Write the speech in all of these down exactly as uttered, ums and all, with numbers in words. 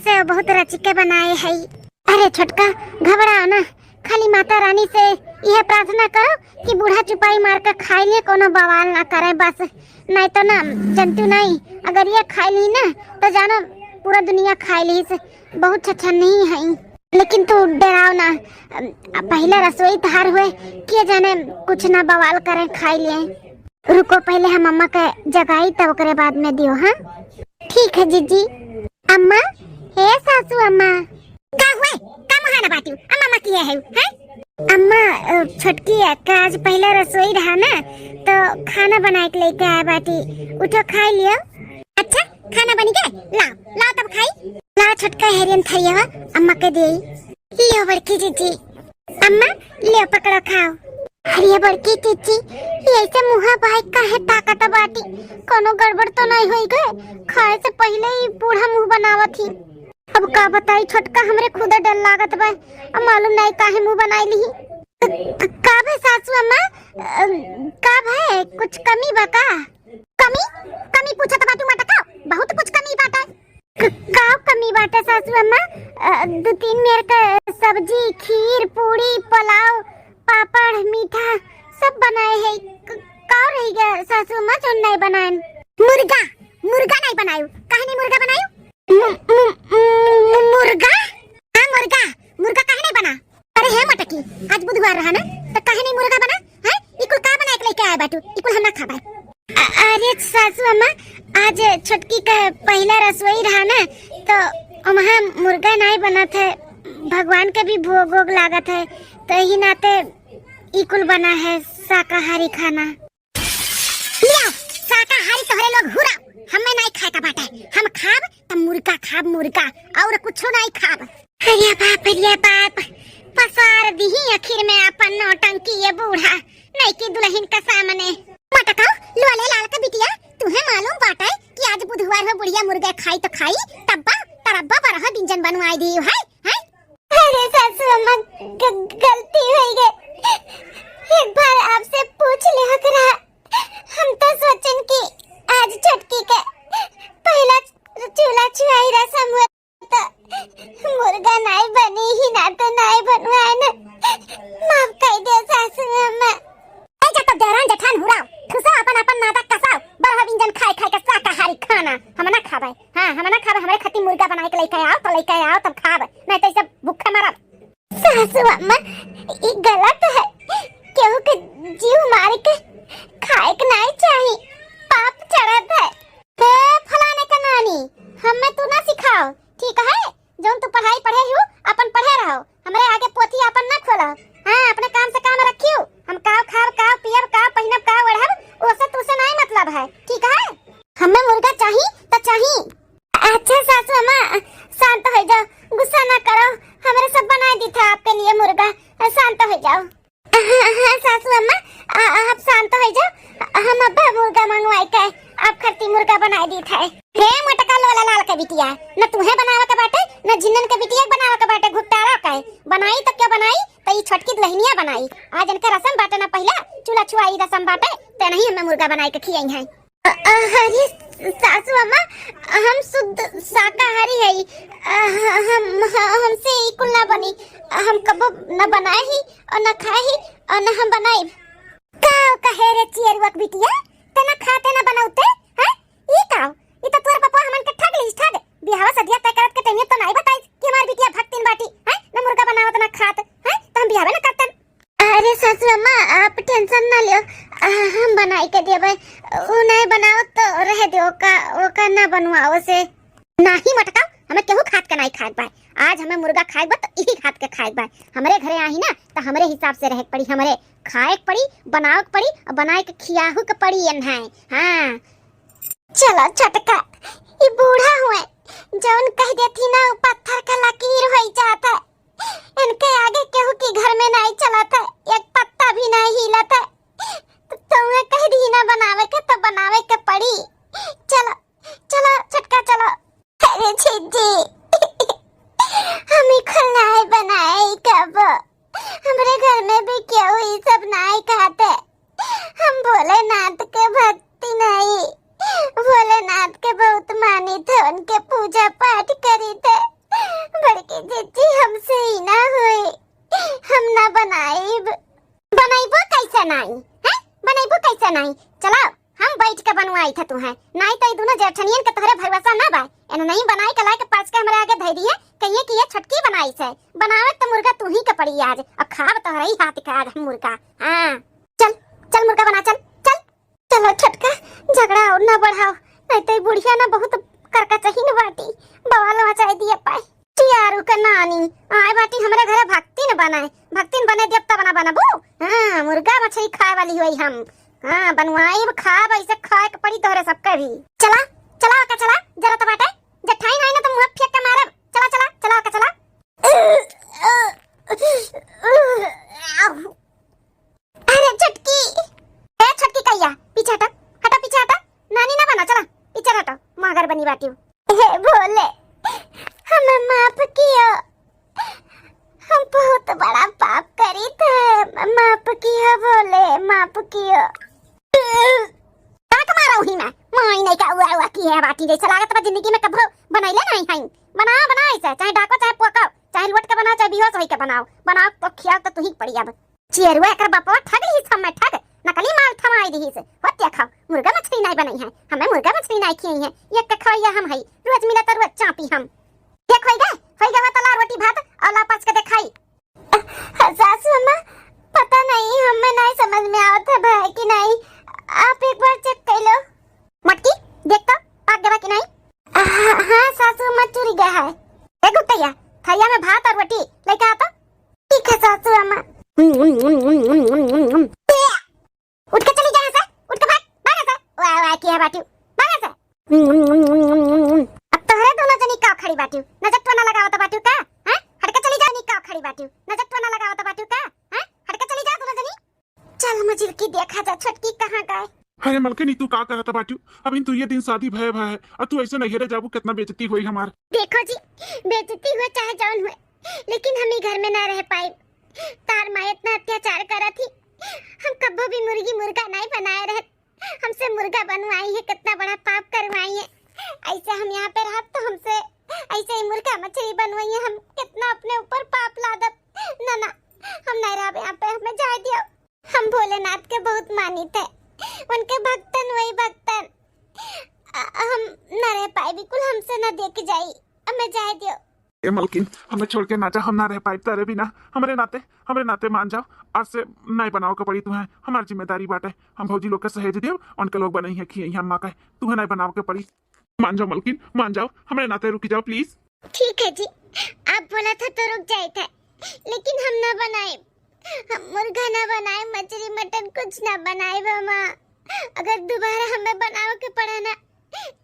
से बहुत रच के बनाए है। अरे छोटका, घबराओ ना, खाली माता रानी से यह प्रार्थना करो कि बूढ़ा चुपाई मार के खाई लिए, कोनो बवाल ना करे बस। नहीं तो ना, जनतू नहीं, अगर ये खाई ली ना तो जानो पूरा दुनिया खाई ली से, बहुत छछन नहीं है। लेकिन तू डराओ ना, अ, पहले रसोई तहार हुए, के जाने कुछ ना बवाल करें खाई लिए। रुको, पहले हम अम्मा के जगाई, तब ओकरे बाद में दियो, हाँ? ठीक है जीजी। अम्मा, हे सासू अम्मा। का हुए? का मुहाना बाटियो? अम्मा, अम्मा किहे है, हैं? अम्मा, अ, छोटकी है, का आज पहला रसोई रहा ना, तो खाना बनाए के लेके आए बाटी, उठो खाई लियो। अच्छा, खाना बनी के? लाओ, लाओ तब खाई। लाओ छोटका हेरियन थरिया, अम्मा के दे। लियो बड़की जीजी। अम्मा, लियो पकड़ो खाओ। अरे बड़की जीजी, ये ऐसे मुँहा बाई काहे ताकत बाटी? कोनो गड़बड़ तो नहीं होई गए? खाए से पहले ही बूढ़ा मुँह बनावत ही। अब का बताई छोटका, हमरे खुदे डर लागत बा। अब मालूम नहीं काहे मुँह बनाई ली। क-, क-, का भे सासू अम्मा? अ, का भे, कुछ कमी बा का? कमी? कमी पूछत बाटू मटका? बहुत कुछ कमी बाटे। क-, का कमी बाटे सासू अम्मा? अ, दू तीन मेर के सब्जी, खीर, पूड़ी, पुलाव, पापड़, मीठा सब बनाए है। क-, का रही गया सासू अम्मा जो नहीं बनाए? मुर्गा, मुर्गा नहीं बनायू। काहे नहीं मुर्गा बनायू? मु-, मु-, मु-, मुर्गा? हाँ मुर्गा, मुर्गा काहे नहीं बना? अरे हे मटकी, आज बुधवार रहा ना, तो काहे नहीं मुर्गा बना? हैं? ई कुल का बना के लेके आए बाटू? ई कुल हम ना खाबे। अ-, अरे सासू अम्मा, आज छोटकी का पहला रसोई रहा ना, तो वहाँ मुर्गा नहीं बनत है, भगवान के भी भोग वोग लागत है, तो यही नाते ई कुल बना है शाकाहारी खाना। लिया, शाकाहारी तोहरे लोग हुरा, हमें नहीं खाए का बाटे। हम खाब त मुर्गा खाब, मुर्गा, और कुछ नहीं खाब। अरे बाप रे बाप, पसार दीही आखिर में अपन नौटंकी ये बूढ़ा, नईकी दुल्हन के सामने। मटकाओ, लोले लाल के बिटिया, तुहे मालूम बाटे कि आज बुधवार हो, बुढ़िया मुर्गा खाई तो खाई, तब्बा तरब्बा बरह व्यंजन बनवाई दी है, हैं? अरे सासू अम्मा, ग-, गलती होई गई। एक बार आपसे पूछ ले हक रहा। हम तो सोचन कि आज छोटकी के पहला चूल्हा छुआई रसम हुआ तो मुर्गा नाई बनी ही ना तो नाई बनवाए ना। माफ कर दे सासू अम्मा। ए जा तो देवरान जेठान हुराव, ठुसा अपन अपन नाटक कसाव, बरह व्यंजन खाए खाए के शाकाहारी खाना। हम ना खाबे, हाँ, हम ना खाबे, हमरे खातिर मुर्गा बनाए के लेके आओ तो लेके आओ तब खाब, नहीं तो ई सब भूखे मरब। सासू अम्मा, ई गलत है, केहू के जीव मार के खाए के नहीं चाही, पाप चढ़त है। हे फलाने का नानी, हमें तू ना सिखाओ, ठीक है? जौन तू पढ़ाई पढ़े हो, अपन पढ़े रहो, हमरे आगे पोथी अपन ना खोलो। हाँ, अपने काम से काम रखियो। हम काव खाब, काव पियब, काव पहिनब, काव ओढ़ब, ओसे तू से नहीं मतलब है, ठीक है? हमें मुर्गा चाही तो चाही। अच्छा सासू अम्मा, शांत हो जाओ, गुस्सा ना करो, हमरे सब बनाए दी था आपके लिए मुर्गा, शांत हो जाओ। हाँ, हाँ, सासू अम्मा, आ, आ, आप शांत हो जाओ, हम अब्बा मुर्गा मंगवाए के आप खातिर मुर्गा बनाए दी था। हे मोटका लोला लाल के बिटिया, न तुहे बनावे के बाटे, न जिन्नन के बिटिया के बनावे के बाटे, घुट्टारा के बनाई तो क्या बनाई, तो ई छोटकी दुल्हनिया बनाई। आज इनके रसम बाटे ना, पहला चूल्हा छुआई रसम बाटे, ते नहीं हमें मुर्गा बनाए के खियाई हैं। अ-, अ-, अरे सासू अम्मा, हम शुद्ध शाकाहारी हई। अ, ह-, हम, ह-, हमसे ई कुल ना बनी। हम कबो न बनाए ही और न खाए ही और न हम बनाइब। का कहे रे चियरुआ के बिटिया, ते न खाते न बनौते, हैं? ई का? ई तो तोर पप्पा हमन के ठग लीस, ठग। बियाहवा सदिया तय करत के तैने तो नाई बताइस कि हमार बिटिया भक्तिन बाटी, हैं? न मुर्गा बनावत न खात, हैं? तो हम बियाहवे न करतन। अरे सासू अम्मा, आप tension ना लियो, आ, हम बनाई के देबे। उ नहीं बनाओ तो रह दे, ओका, ओका ना बनवाओ से। नाही मटका, हमें केहू खात के नाही खाए के बा। आज हमें मुर्गा खाए के बा तो इही खात के खाए के बा। हमरे घरे आही ना तो हमरे हिसाब से रहे के पड़ी, हमरे खाए के पड़ी, बनावे के पड़ी और बनाए के खियाहू के पड़ी एन्हाए। हाँ। चलो छोटका, ई बूढ़ा हुए, जौन कह देती ना, उ पत्थर का लकीर होई जात है। इनके आगे केहू की घर में नहीं चलत है, एक पत्ता भी नहीं हिलत है। तो तुम्हें कह दी ना बनावे के, तो बनावे के पड़ी। चलो, चलो छोटका, चलो। अरे जीजी, हम ही खुल नहीं बनाए कब। हमरे घर में भी केहू ई सब नाई खाते। हम भोलेनाथ के भक्ति नहीं, भोलेनाथ के बहुत मानी थे, उनके पूजा पाठ करी थे। जिज्जी, हमसे ही ना होए, हम ना बनाइब। बनइबो कैसे नाई, हैं? बनइबो कैसे नाई? चला, हम बैठ के बनवाई थे तुहें, नाई तो ई दुनो जेठनियन के तोहरे भरोसा ना बा। एन नहीं बनाई के लाए के परस के हमरे आगे धइ दिए, कहिए कि ये छोटकी बनाई से। बनावे तो मुर्गा तू ही के पड़ी आज, और खाब तोहरे ही हाथ के आज हम मुर्गा। हाँ, चल, चल मुर्गा बना, चल, चल। चलो छोटका, झगड़ा और ना बढ़ाओ, नहीं तो ई बुढ़िया ना बहुत करकचहिन बाटी, बवाल मचाई दिए पाए। चियारू के नानी, आए बाटी हमरे घरे भक्तिन बनाए, भक्तिन बने देब तब ना बनबू। हाँ, मुर्गा मछली खाए वाली होई हम। हाँ, बनवाई खाब, ऐसे खाए के पड़ी तोहरे सबके भी। चला, चला ओके चला, जरूरत बाटे, जठाई नहीं ना तो मुँह फेंक के मारब। चला, चला, चला ओके चला। अरे छोटकी, ए छोटकी कहिया, पीछे हटा, हटा पीछे हटा, नानी ना बना, चला पीछे हटो, मगर बनी बाटी। हे भोले, हमें माफ कियो, हम बहुत बड़ा पाप करी थे, माफ कियो भोले, माफ कियो। का मारा उही में, माई नहीं का उआ उआ की है बाटी, जैसे लागत बा जिंदगी में कभो बनैले नहीं है। बनाओ, बनाओ ऐसे, चाहे डाको, चाहे पोको, चाहे लोट के बनाओ, चाहे बेहोश होई के बनाओ, बनाओ तो खियाओ तो तुही पड़ी अब। चियरुआ एकर बपवा ठग लिहिस, हमें ठग, नकली माल थमाई दिहिस। होत देखा, मुर्गा मछली नाई बनई है, हमें मुर्गा मछली नाई खियई है, ये के खवैया हम हई, रोज मिला त रोज चापी हम। देख होई गए, होई गए तला रोटी भात, और ला पास के देखाई। सासू अम्मा, पता नहीं, हमें नहीं समझ में आवत है भाई कि नहीं, आप एक बार चेक कर लो। मटकी, देख तो, पाक गवा कि नहीं? हाँ, हाँ, सासू अम्मा, चुरी गया है। ए गुप्तैया, थैया में भात और रोटी लेके आ तो। ठीक है सासू अम्मा। उठ के चली जा यहाँ से, उठ के भाग, भाग यहाँ से। वाह, वाह, किया बाटू, भाग यहाँ से। अब तोहरे दोनों जनी का खड़ी बाटू, नजर टोना लगावत बाटू का? हैं? हट के चली जा, नी का खड़ी बाटू, नजर टोना लगावत बाटू का? हैं? हट के चली जा दोनों जनी। चल मुझिल की देखा जा, छोटकी कहाँ गए? अरे मलकिनी, तू का करत बाटू? अभी दुइये दिन शादी भय भय है, और तू ऐसे नैहरे जाबू, कितना बेइज्जती होई हमार। देखो जी, बेइज्जती हुए चाहे जौन हुए, लेकिन हम ई घर में ना रह पाए। तार माँ इतना अत्याचार करत ही, हम कब्बो भी मुर्गी मुर्गा नहीं बनाए रहत, हमसे मुर्गा बनवाई है, कितना बड़ा पाप करवाई है। ऐसे हम यहाँ पे रहत तो हमसे ऐसे ही मुर्गा मछली बनवाई है, हम कितना अपने ऊपर पाप लादब। ना, ना, हम नहीं रहब यहाँ पे, हमें जाए दियो। हम भोलेनाथ के बहुत मानित है, उनके भक्तन वही भक्तन। अ, हम ना रह पाए बिल्कुल, हमसे ना देख जाई, हमें जाए दियो। ए मलकिन, हमें छोड़ के ना जा, हम ना रह पाइब तारे बिना। हमरे नाते, हमरे नाते मान जाओ, आज से नाई बनाओ के पड़ी तुहें, हमार जिम्मेदारी बाटे। हम भौजी लोग के सहेज देब, उनके लोग बनई है, खियई है, अम्मा कहे, तुहें नाई बनाओ के पड़ी। मान जाओ मलकिन, मान जाओ, हमरे नाते रुकी जाओ please। ठीक है जी, आप बोला था तो रुक जाए थे, लेकिन हम ना बनाए, हम मुर्गा ना बनाए, मछली मटन कुछ ना बनाए मामा। अगर दोबारा हमें बनाओ के पड़ा ना,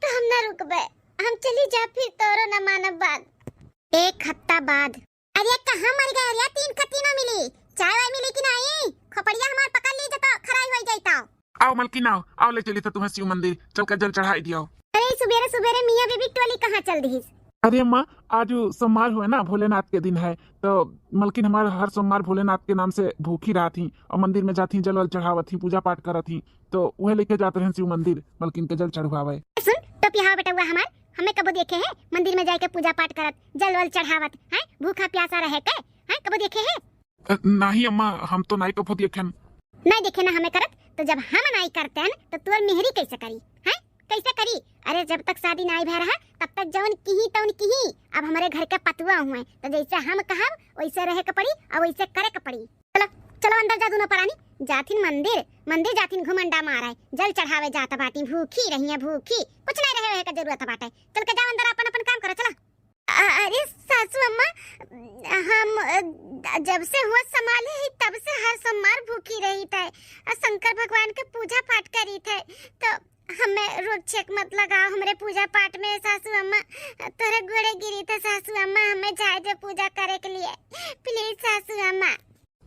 तो हम ना रुकबे, हम चली जा फिर तोरो ना मानब बात। एक हफ्ता बाद। अरे कहाँ मर गए रे? तीन खत्ती ना मिली, चाय वाय मिली कि नहीं? खोपड़िया हमार पकड़ ली जतो खराई होई जाई तो। आओ मलकिन, आओ, आओ, ले चली तो तुम्हें शिव मंदिर, चल के जल चढ़ाई दियो। अरे सुबेरे सुबेरे मियाँ बीबी टोली कहाँ चल दिहिस? अरे अम्मा, आज सोमवार हुए ना, भोलेनाथ के दिन है, तो मलकिन हमार हर सोमवार भोलेनाथ के नाम से भूखी रहत ही और मंदिर में जात ही, जल वल चढ़ावत ही, पूजा पाठ करत ही, तो वह लेके जात रहन शिव मंदिर मलकिन के जल चढ़वावे। सुन, टोपिया हवा बेटउआ हमार, हमें कबो देखे है मंदिर में जाके पूजा पाठ करत, जल वल चढ़ावत, हैं? भूखा प्यासा रहे के, हैं? कबो देखे है? अ, नाही अम्मा, हम तो नाही कभो देखेन। नाही देखे ना हमें करत, तो जब हम नाही करतेन, तो तोर मेहरी कैसे करी, हैं? कैसे करी? अरे, जब तक शादी नाही भय रहा, तब तक जौन किही तौन किही। अब हमरे घर के पतुआ हुए, तो जैसे हम कहब, वैसे रहे के पड़ी और वैसे करे के पड़ी। चलो, चलो अंदर जा दूनो परानी, जाथिन मंदिर, मंदिर जाथिन घुमंडा मारे, जल चढ़ावे जात बाटी, भूखी रही है, भूखी, कुछ नाही रहे, रहे के जरूरत बाटे। चल के जाओ अंदर, अपन, अपन काम करो, चला। अ-, अरे सासू अम्मा, हम, अ, जब से होश संभाले ही तब से हर सोमवार भूखी रही थे और शंकर भगवान के पूजा पाठ करी थे, तो हमें रोक छेक मत लगाओ हमरे पूजा पाठ में सासू अम्मा, तोरे गोड़े गिरी थे सासू अम्मा, हमें जाए दे पूजा करे के लिए, please सासू अम्मा।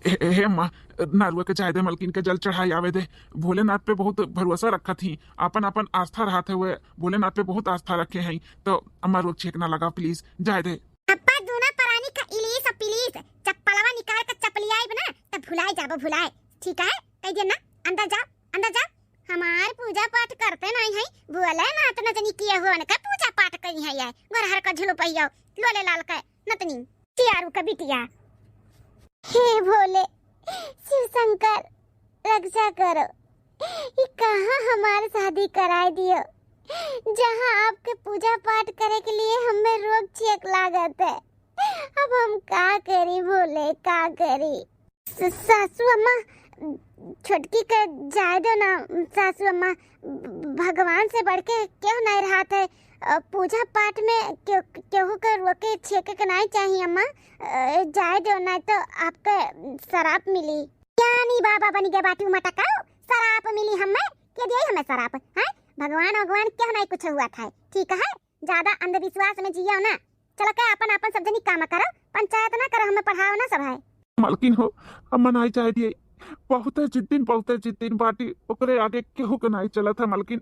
ए, ए, हे अम्मा, नारुआ के जाए दे, मलकिन के जल चढ़ाई आवे दे। भोलेनाथ पे बहुत भरोसा रखत ही, आपन, आपन आस्था रहत है, वे भोलेनाथ पे बहुत आस्था रखे हैं। तो अम्मा, रोक छेक ना लगाओ, please, जाए दे। अब्बा, दूना परानी का इलीस और पिलीस, चप्पलवा निकाल के चपलियाई बना, तब भुलाए जाबो, भुलाए। ठीक है, कह दिया ना, अंदर जा, अंदर जा। हमार पूजा पाठ करते नहीं है, भोलेनाथ न जनी किए हो, उनका पूजा पाठ करी है, ये गोरहर का झुलुपैया, लोले लाल के नतनी। चियारू का बिटिया। हे भोले, शिव शंकर, रक्षा करो। ई कहाँ हमार शादी कराए दियो, जहाँ आपके पूजा पाठ करे के लिए हमें रोक छेक लागत है। अब हम का करी भोले, का करी? स-, सासू अम्मा, छोटकी के जाए दो ना। सासू अम्मा, भगवान से बढ़ के केहू नहीं रहत है। अ, पूजा पाठ में के-, केहू के रोके छेके के नहीं चाहिए अम्मा। अ, जाए दो, नहीं तो आपके सराप मिली। ज्ञानी बाबा बनी गए बाटी मटकाओ, सराप मिली हमें? के दिए हमें सराप, हैं? भगवान, भगवान केहू नहीं कुछ हुआ था, ठीक है? ज्यादा अंधविश्वास में जियो ना। चलो के आपन, आपन सब जनी काम करो, पंचायत ना करो, हमें पढ़ाओ ना सब है। मलकिन हो, अम्मा नाई जाए दिए, बहुते जिद्दीन, बहुते जिद्दीन बाटी, ओकरे आगे केहू के नाई चलत है मलकिन।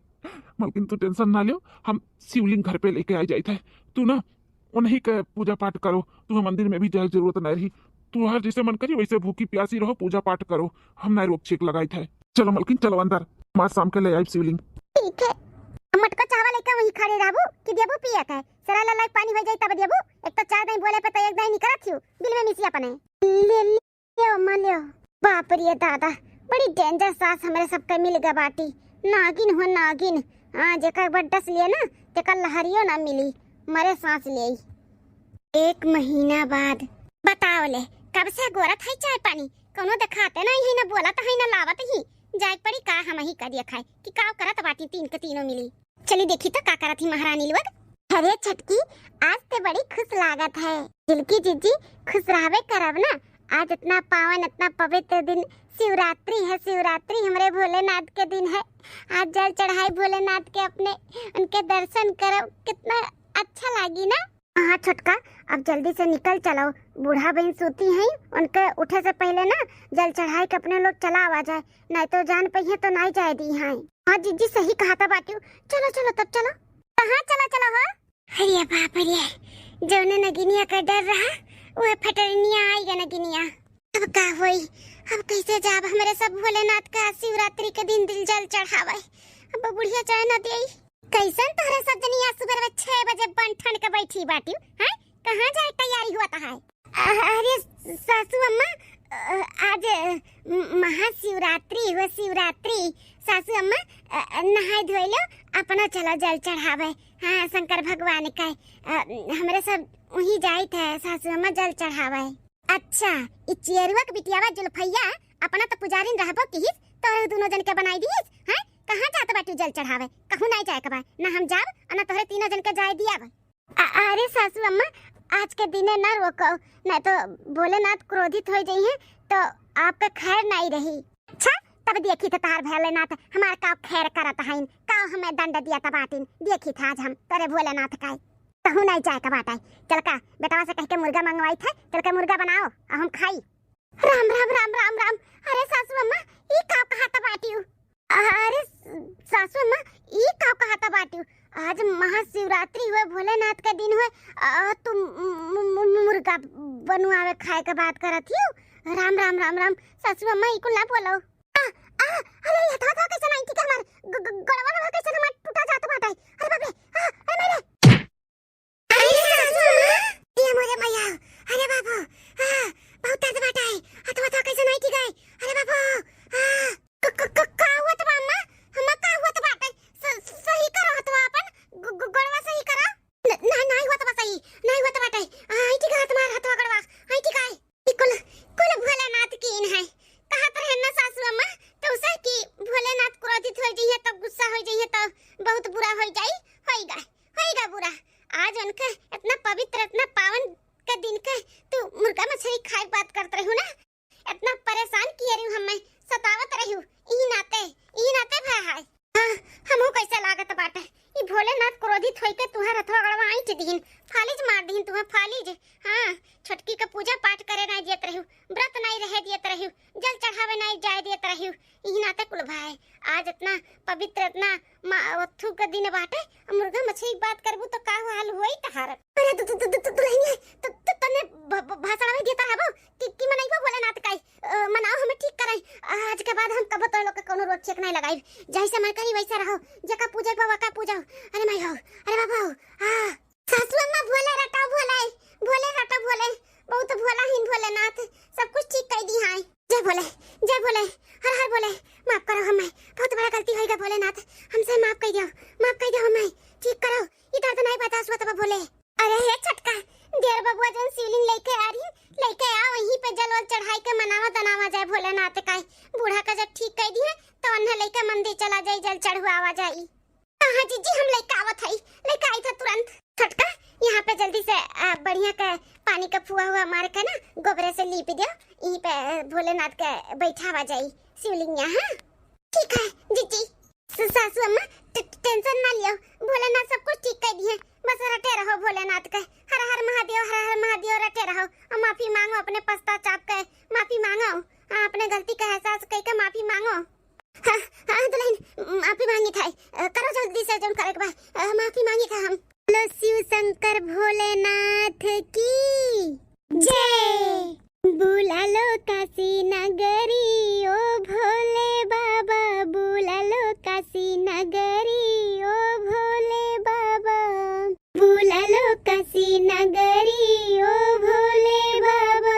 मलकिन तू tension ना लियो, हम शिवलिंग घर पे लेके आ जाइत है। तू ना उन्हीं के पूजा पाठ करो, तुम्हें मंदिर में भी जाए जरूरत नहीं रही। तुम्हार जैसे मन करी वैसे भूखी प्यासी रहो, पूजा पाठ करो, हम नाई रोक छेक लगाइत है। चलो मलकिन, चलो अंदर, माँ शाम के ले आई शिवलिंग। ठीक है। मटका चावल लेके वहीं खड़े रहबू कि देबू पिए के? सरा लल्ला के पानी हो जाई तब देबू। एक तो चार दाई बोले पे तो एक दाई निकरत हियो, बिल में मिसी अपने। ले लियो अम्मा लियो। बाप रे दादा, बड़ी danger सास हमरे सबके मिल गए बाटी। नागिन हो नागिन। हाँ, जेकर एक बार डस लिए ना, तेकर लहरियो ना मिली, मरे सांस ले। एक महीना बाद। बताओ ले, कब से गोरत है चाय पानी, कौनो देखाते नहीं है, ना बोलत है, ना लावत ही। जाए पड़ी का हम ही करिए खाए कि का करत बाटी तीन के तीनों मिली। चली देखी तो का करत ही महारानी लोग। अरे छटकी, आज ते बड़ी खुश लागत है। झिलकी जीजी, खुश रहबे करब ना। आज इतना पावन, इतना पवित्र दिन शिवरात्रि है, शिवरात्रि हमरे भोलेनाथ के दिन है। आज जल चढ़ाई भोलेनाथ के अपने, उनके दर्शन करब, कितना अच्छा लागी ना। हाँ छोटका, अब जल्दी से निकल चलो, बूढ़ा बहन सूती हैं, उनके उठे से पहले ना जल चढ़ाई के अपने लोग चला आवा जाए, नहीं तो जान पहिए तो नहीं जाए दी हैं। हाँ जीजी सही कहा था बाटियो, चलो चलो तब चलो। कहाँ चलो चलो हो? अरे बाप रे, जौने नगिनिया का डर रहा, वह फटरनिया आई गा नगिनिया। अब का होई, अब कैसे जाब हमरे सब भोलेनाथ का शिवरात्रि के दिन दिल जल चढ़ावे। अब बुढ़िया जाए ना देई। कैसन तोहरे सब जनी आज सुबह में छह बजे बन ठन के बैठी बाटियो, हैं? कहाँ जाए तैयारी हुआ था है? अ-, अरे सासू अम्मा, अ, आज, अ, म-, महाशिवरात्रि हुआ, शिवरात्रि। सासू अम्मा, अ, अ, नहाए धोए लो, अपना चलो जल चढ़ावे। हाँ, शंकर भगवान का, अ, हमरे सब वहीं जाइत है सासू अम्मा जल चढ़ावे। अच्छा, ई चियरुआ के बिटियावा जुल्फैया, अपना तो पुजारिन रहबो किहिस, तोहरे दोनों जन के बनाई दिहिस, हैं? कहाँ जात बाटियो जल चढ़ावे? कहूँ नाई जाए के बा, ना हम जाब, और ना तोहरे तीनों जन के जाए दियाब। अ-, अरे सासू अम्मा, आज के दिने ना रोको, नहीं तो भोलेनाथ क्रोधित हो जइहें, तो आपका खैर नाई रही। अच्छा, तब देखी तो तार भोलेनाथ हमार का खैर करत हईन, का हमें दंड दिया तबाटिन, देखी था आज हम तोरे भोलेनाथ का। कहूँ नाई जाए के बाटे। चल का, बेटवा से कह के मुर्गा मंगवाई थे, चल के मुर्गा बनाओ, आ हम खाई। राम, राम, राम, राम, राम। अरे सासू अम्मा, ई का कहत बाटियो? अरे सासू अम्मा, ई का कहत बाटियो? आज महाशिवरात्रि हुए, भोलेनाथ का दिन हुए, आ, तुम मु-, मु-, मु-, मुर्गा बनवावे खाए के बात करत हियो? राम, राम, राम, राम। सासू अम्मा, ई कुल ना बोलो। आ, आ, अरे, ये हथवा, हथवा कैसे नाई ठीक है हमार? ग-, ग-, गड़वा, गड़वा कैसे हमार टूटा जात बाटे? अरे बाप रे, आ, अरे मारे। अरे सासू अम्मा, ये मोरे मैया, अरे बाबू, आ, बहुत दर्द बाटे, हथवा, हथवा कैसे नाई ठीक है? अरे बाबू, आ, क-, क-, क-, का हुआ त बा अम्मा? अम्मा, का हुआ त बाटे? स-, स-, सही करो हथवा अपन, ग-, ग-, गड़वा सही करो। न-, ना, नाई हुआ त बा सही, नाई हुआ त बाटे। आ, आई ठीक है हमार हथवा गड़वा, आई ठीक है। ई कुल, कुल भोलेनाथ कीन है। कहत रहे ना सासू अम्मा, तो उसे कि भोलेनाथ क्रोधित हो जइहे, तब गुस्सा हो जइहे, तब बहुत बुरा हो जाई, होइगा, होइगा बुरा। आज उनके इतना पवित्र, इतना पावन के दिन के तू मुर्गा मछली खाए के बात करत रहू ना, इतना परेशान किए रहू हमें, सतावत रहू, ई नाते, ई नाते भय है। हाँ, हमहू कैसे लागत बाटे, ई भोलेनाथ क्रोधित होई के तुहार हथवा गड़वा ऐंठ दीन, फालिज मार दीन तुहार फालिज। हाँ, छोटकी के पूजा पाठ करे नाई दियत रहू, व्रत नाई रहे दियत रहू, जल चढ़ावे नाई जाए दियत रहू, ई नाते कुल भाई आज इतना पवित्र, इतना मा-, अथु के दिन बाटे, अब मुर्गा मछली के बात करबू तो का हाल होई तहार? अरे दु-, दु-, दु-, दु-, दुल्हनिया, त-, त-, तने भ-, भ-, भाषण में देता रहबो कि, कि मनइबो भोलेनाथ का, अ, मनाओ हमें ठीक करे। आज के बाद हम कबो तो लोग के कोनो रोक छेक नहीं लगाई, जैसे मन करी वैसे रहो, जेका पूजे के बा, वका पूजो। अरे माई हो, अरे बाबा हो, हाँ। सासू अम्मा भोले रटो भोले, भोले रटो भोले, आई के मनावा दनावा जाए भोलेनाथ का। बूढ़ा का जब ठीक कइ दिहे, तो उन्हें लइके मंदिर चला जाई, जल चढ़वावा जाई। हाँ, हाँ, जीजी, हम लइके आवत हई, लइके आई था तुरंत। छोटका, यहाँ पे जल्दी से, आ, बढ़िया के पानी का फुआ हुआ मार के ना, गोबरे से लीप दियो, यहीं पे भोलेनाथ के बैठावा जाई शिवलिंग यहाँ। ठीक है, जीजी। स-, सासू अम्मा, ट-, टेंशन ना लियो, भोलेनाथ सब कुछ ठीक कइ दिहे, बस रटे रहो भोलेनाथ के। हर हर महादेव, हर हर महादेव रटे रहो, और माफी मांगो अपने पश्चाताप के, माफी मांगो, हाँ, अपने गलती का एहसास कइ के माफी मांगो। हाँ, हाँ, दुल्हन, माफी मांगी था। अ, करो जल्दी से जौन करे के बा। अ, माफी मांगी था हम। बोलो शिव शंकर भोलेनाथ की जय। बुला लो काशी नगरी ओ भोले बाबा, बुला लो काशी नगरी ओ भोले बाबा, बुला लो काशी नगरी ओ भोले बाबा।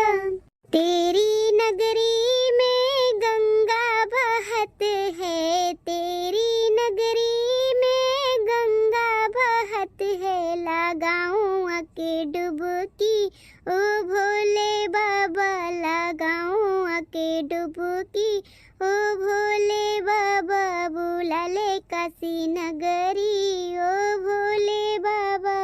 तेरी नगरी में गंगा बहत है, तेरी नगरी में गंगा बहत है, लगाऊं आके डुबकी, ओ भोले बाबा, लगाऊं आके डुबकी, ओ भोले बाबा, बुला ले काशी नगरी, ओ भोले बाबा।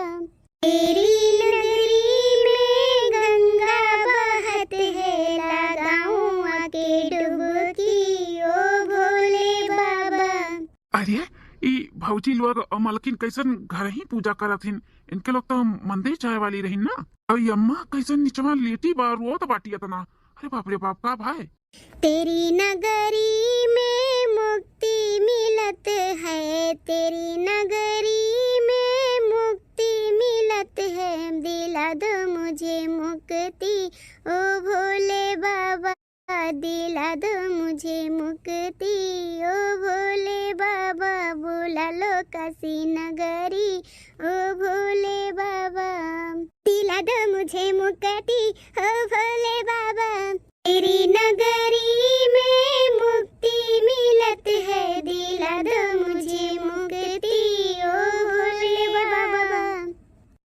तेरी नगरी में गंगा बहत है, लगाऊं आके डुबकी, ओ भोले बाबा। अरे, ई भौजी लोग और मलकिन कैसन घर ही पूजा करत हिन? इनके लोग तो मंदिर जाए वाली रहिन ना। और ई अम्मा कैसन निचवा लेटी बा, रोत बाटी इतना। अरे बाप रे बाप, का भाई? तेरी नगरी में मुक्ति मिलत है, तेरी नगरी में मुक्ति मिलत है, दिला दो मुझे मुक्ति, ओ भोले बाबा, दिला दो मुझे मुक्ति, ओ भोले बाबा, बुला लो काशी नगरी, ओ भोले बाबा, दिला दो मुझे मुक्ति, ओ भोले बाबा। तेरी नगरी में मुक्ति मिलत है, दिला दो मुझे मुक्ति, ओ भोले बाबा।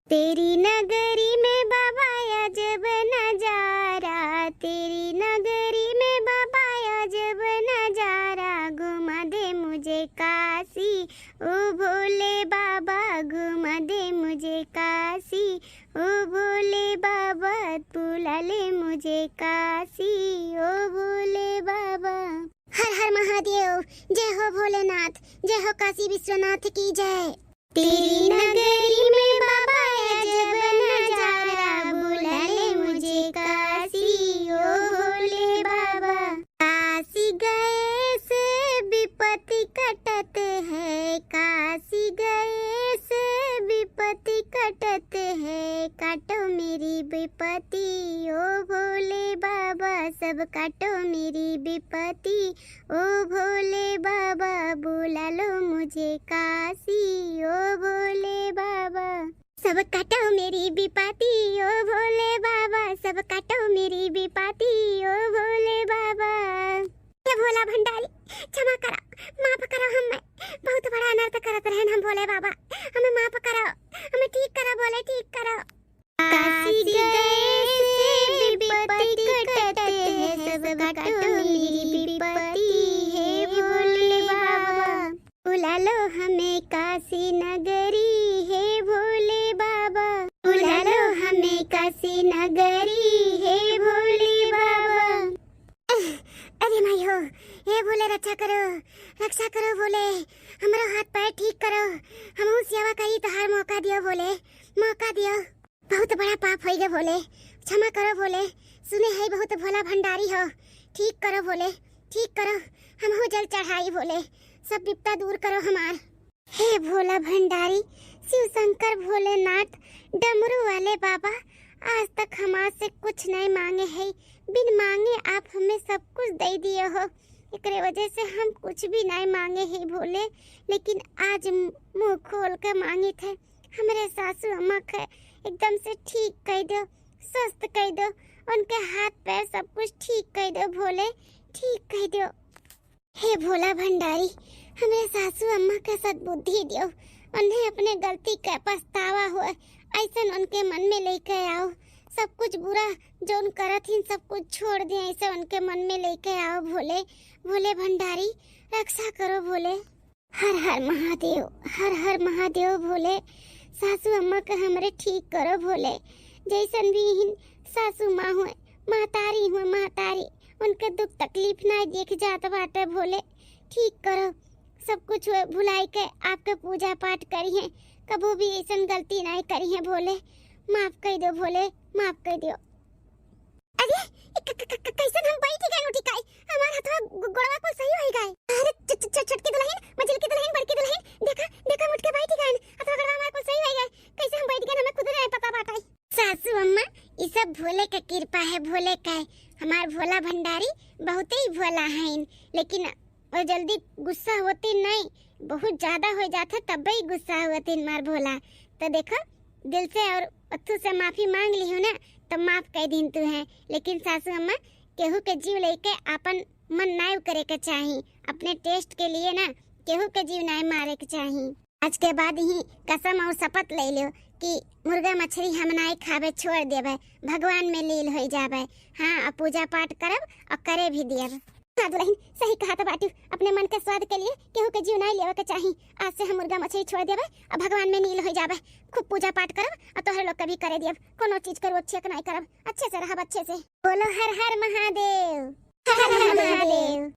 तेरी नगरी में बाबा अजब नजारा, तेरी नगरी में बाबा अजब नजारा, घुमा दे मुझे काशी, ओ भोले बाबा, घुमा दे मुझे काशी, ओ भोले बाबा, बुला ले मुझे काशी, ओ भोले बाबा। हर हर महादेव, जय हो भोलेनाथ, जय हो काशी विश्वनाथ की जय। तेरी नगरी में बाबा अजब नजारा, बुला ले मुझे काशी, ओ भोले बाबा। काशी गए से विपत्ति कटत है, काशी गए से विपत्ति कटत है, काटो मेरी विपत्ति, ओ भोले बाबा, सब काटो मेरी विपत्ति, ओ भोले बाबा, बुला लो मुझे काशी, ओ भोले बाबा। सब काटो मेरी विपत्ति, ओ भोले बाबा, सब काटो मेरी विपत्ति, ओ भोले बाबा। हे भोला भंडारी, क्षमा करो, माफ करो हमें, बहुत बड़ा अनर्थ करत रहन हम भोले बाबा, हमें माफ करो, हमें ठीक करो भोले, ठीक करो। काशी गए से विपत्ति कटत है, सब काटो मेरी विपत्ति, हे भोले बाबा। बुला लो हमें काशी नगरी, हे भोले बाबा। बुला लो हमें काशी नगरी, हे भोले बाबा। अरे माई हो, हे भोले रक्षा करो, रक्षा करो भोले, हमरो हाथ पैर ठीक करो, हमहू सेवा करी तोहार, मौका दियो भोले, मौका दियो। बहुत बड़ा पाप होई गे भोले, क्षमा करो भोले, सुने है बहुत भोला भंडारी हो, ठीक करो भोले, ठीक करो, हमहू जल चढ़ाई भोले, सब विपदा दूर करो हमार। हे भोला भंडारी, शिव शंकर भोलेनाथ, डमरू वाले बाबा, आज तक हमार से कुछ नहीं मांगे है, बिन मांगे आप हमें सब कुछ दे दिए हो, एकरे वजह से हम कुछ भी नहीं मांगे है भोले, लेकिन आज मुंह खोल के मांगित है, हमरे सासू अम्मा के एकदम से ठीक कइ दो, स्वस्थ कइ दो, उनके हाथ पैर सब कुछ ठीक कइ दो भोले, ठीक कइ दो। हे भोला भंडारी, हमरे सासू अम्मा के सद्बुद्धि दियो, उन्हें अपने गलती के पछतावा होए, ऐसन उनके मन में लेके आओ, सब कुछ बुरा जौन करत हिन, सब कुछ छोड़ दे, ऐसे उनके मन में लेके आओ भोले, भोले भंडारी, रक्षा करो भोले। हर हर महादेव, हर हर महादेव भोले, सासू अम्मा के हमरे ठीक करो भोले। जैसन भी हिन सासू माँ हुए, महतारी हुए, महतारी, उनके दुख तकलीफ ना देख जात बाटे भोले, ठीक करो। सब कुछ हुए भुलाई के आपके पूजा पाठ करी है, कबो भी ऐसन गलती ना करी है भोले, माफ कर दो भोले, माफ कर दो। अरे, क-, क-, क-, क-, कैसन हम बैठ गए उठी काई? हमार हथवा गो-, गोड़वा कुल सही होई गए। अरे, छ-, छ-, छ-, छोटकी दुल्हन, मझिलकी दुल्हन, बड़की दुल्हन, देखा, देखा, उठ के बैठ गए। हथवा गोड़वा हमार कुल सही होई गए। कैसे हम बैठ गए, हमें खुद नहीं पता बाटे। सासू अम्मा, ई सब भोले का कृपा है, भोले का है। हमार भोला भंडारी बहुते ही भोला है, लेकिन वो जल्दी गुस्सा होती नहीं, बहुत ज्यादा हो जाता तब ही गुस्सा होती हमार भोला। तो देखो, दिल से और अथू से माफी मांग ली हो ना, तो माफ कर दिन तू है। लेकिन सासू अम्मा, केहू के जीव लेके आपन मन नाय करे के चाही, अपने टेस्ट के लिए ना केहू के जीव नाय मारे के चाही। आज के बाद ही कसम और शपथ ले लो कि मुर्गा मछली हम नाय खाबे, छोड़ देबे, भगवान में लील हो जाबे। हाँ, अब पूजा पाठ करब और करे भी दियब। हाँ दुल्हन, सही कहा तो बाटू, अपने मन के स्वाद के लिए केहू के जीव नाय लेवे के चाही। आज से हम मुर्गा मछली छोड़ देबे और भगवान में लील हो जाबे। खूब पूजा पाठ करब और तोहरे लोग के भी करे दियब। कोनो चीज के रोक छेक नाय करब, अच्छे से रहब, अच्छे से। बोलो हर हर महादेव। हर हर महादेव।